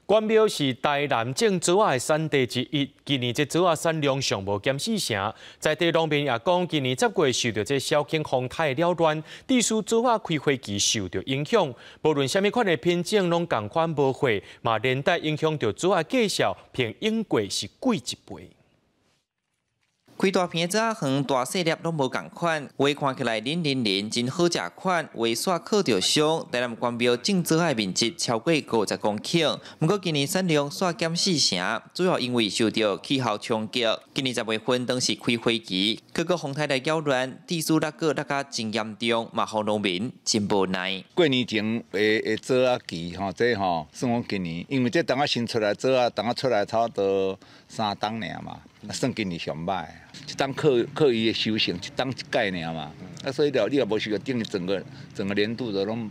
關廟是台南種棗仔的產地之一，今年這棗仔產量上無減四成。在地農民也講，今年10月受著這小犬風颱擾亂，致使棗仔開花期受著影響。無論啥物款的品種，攏仝款無花，嘛連帶影響著棗仔價數，平均過是貴一倍。規大片棗仔園大細粒攏無仝款，有的看起來腍腍腍，真好食款，有的煞靠著傷。台南關廟種棗仔面積超過50公頃，毋過今年產量煞減四成，主要因為受著氣候衝擊。今年10月份當是開花期，閣閣風颱來擾亂，致使落果落甲真嚴重，嘛予農民真無奈。過年前的棗仔期吼，這吼算講今年，因為這當仔新出來棗仔，當仔出來差不多3冬爾嘛。算今年上䆀，一冬靠靠伊的收成，一冬一擺爾嘛。啊，所以了，你若無收，等於整個整個年度都攏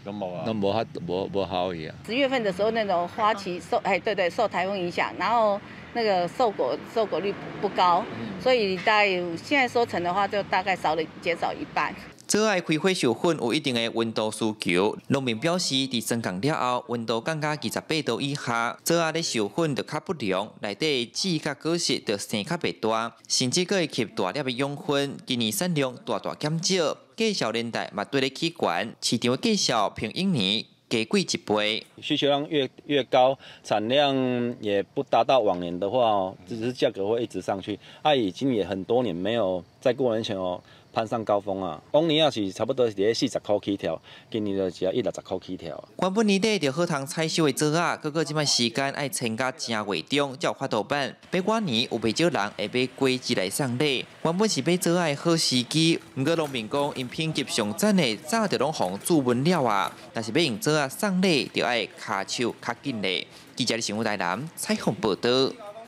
攏無啊，攏無法無無效益啊。10月份的時候，那種花期受哎對對受颱風影響，然後那個瘦果率不高，所以大概現在收成的話，就大概少了減少一半。棗仔開花授粉有一定的溫度需求，農民表示，佇霜降了後，溫度降到28度以下，棗仔咧授粉就較不良，內底籽佮果實就生較袂大，甚至閣會吸大粒的養分。今年產量大大減少，價數連帶嘛綴咧起懸，市場價數平往年加貴一倍。需求量越高，產量也不達到往年的話哦，只是價格會一直上去。啊，已經也很多年沒有在過年前哦攀上高峰啊！往年也是差不多是佇40箍起跳，今年就只要一六十箍起跳。原本年底就好通採收的棗仔，閣閣這擺時間愛撐到正月中才有法度辦。欲過年有袂少人會買果子來送禮。原本是買棗仔的好時機，毋過農民講，𪜶品級上讚的早就攏予注文了啊！若是欲用棗仔送禮，就愛跤手較緊咧。記者新聞台南採訪報導。